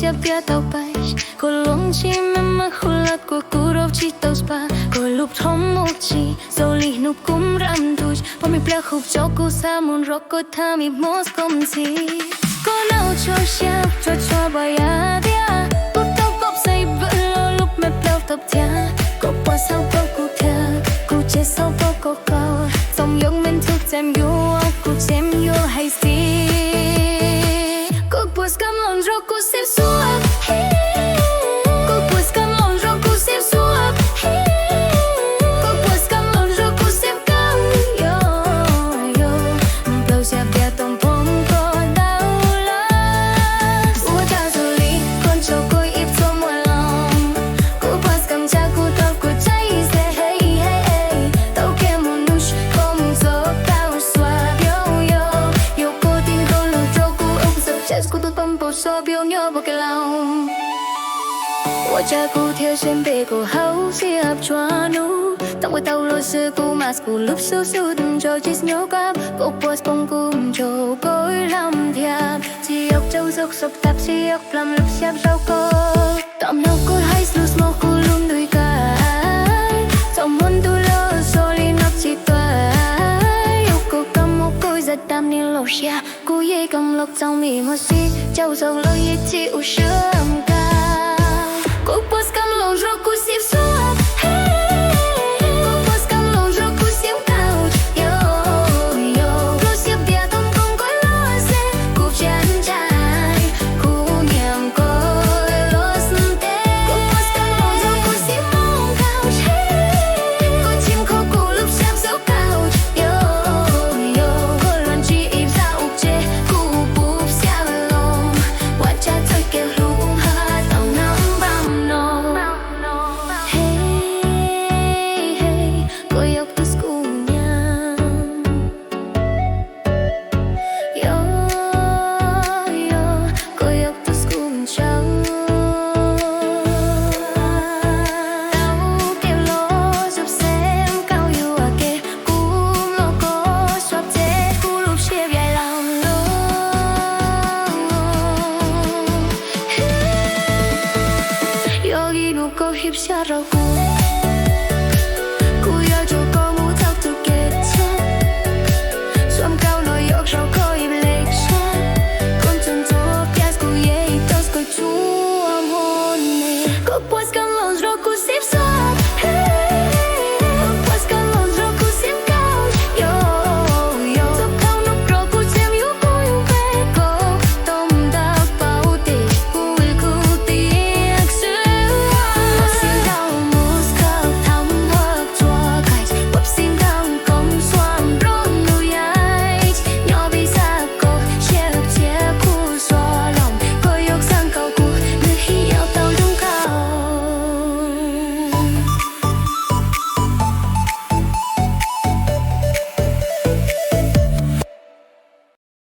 Siab tias tau pais, koj los tsis me me hu lawm kuv, kuv rau tsis tau spas, koj lub thoob mus tsis zoo li hnub kuv nram ntuj, pom me pliag hu tso kuv xa mus nrog koj tham me hmo kom ntxhi. Koj nau tso siab tso tso pab yam tias kuv tau pom xeeb vwm los lub me plaub tau thiab, koj puas xav tau kuv thiab, kuv tseem xav tau koj, koj txom nyog me ntxhub txeem yuav, kuv tseem yuav hais txiv. Koj puas kam los nrog kuv xiam xuab, koj puas kam los nrog kuv xiam xuab, koj puas kam los nrog kuv xiam kaum, yo, yo, plaub siab tias tau pom koj ntau lawm. Ua cas zoo li koj ntshaw kuv ib txoj muag loo, koj puas kam ntshaw kuv tau kuv tsaib xwb, hei, hei, tau kev mus nus koj mus txog tau xuab, yo, yo, yo koj tib nkaus lug rau kuv ua kuv xav tshaj kuv tus pom npaum xuab piob nyob pom kev loo. Ua cas kuv thiaj siab npe kuv hauv siab tsuas nub, tau ua tau los xwb kuv mas kuv lub xub xub tus ntshaw tsis nyob kab, koj puas pom kuv ntshaw koj lam thiab, tsis yog tsaug zog xov tag tsis yog plam lub siab rau koj, tam no kuv hais lus mog kuv lub ntuj kab, txoj muag ntuj los zoo li noj tsis tuaj, yog kuv kam mus kuv zam tam ni los siab, kuv yeej kam los txog me hmo xwb, tsaug zog los yeej tsis ua siab nkaus. Koj puas kam los nrog kuv xiam xuab, koj puas kam los nrog kuv xiam kaum, yo, yo, plaub siab tias tau pom koj los xwb, kuv tseem ntshai, kuv nyiam koj los xwb tes. Koj puas kam los nrog kuv xiam moos kaum, koj tsim kho kuv lub siab xuab kaum, yo, yo, koj los ntsib ib zaj ua tseg kuv puv xiab loo, ua cas txoj kev hlub ha tau nab npam no. Hei, hei, koj yog tus kuv nyiam. Yo, yo, koj yog tus kuv ntshaw. Tau kev los xub xeeb kaum yuam kev, kuv mloog koj suab txeb kuv lub siab vias laus lug. Yog ib hnub koj hib siab rau kuv,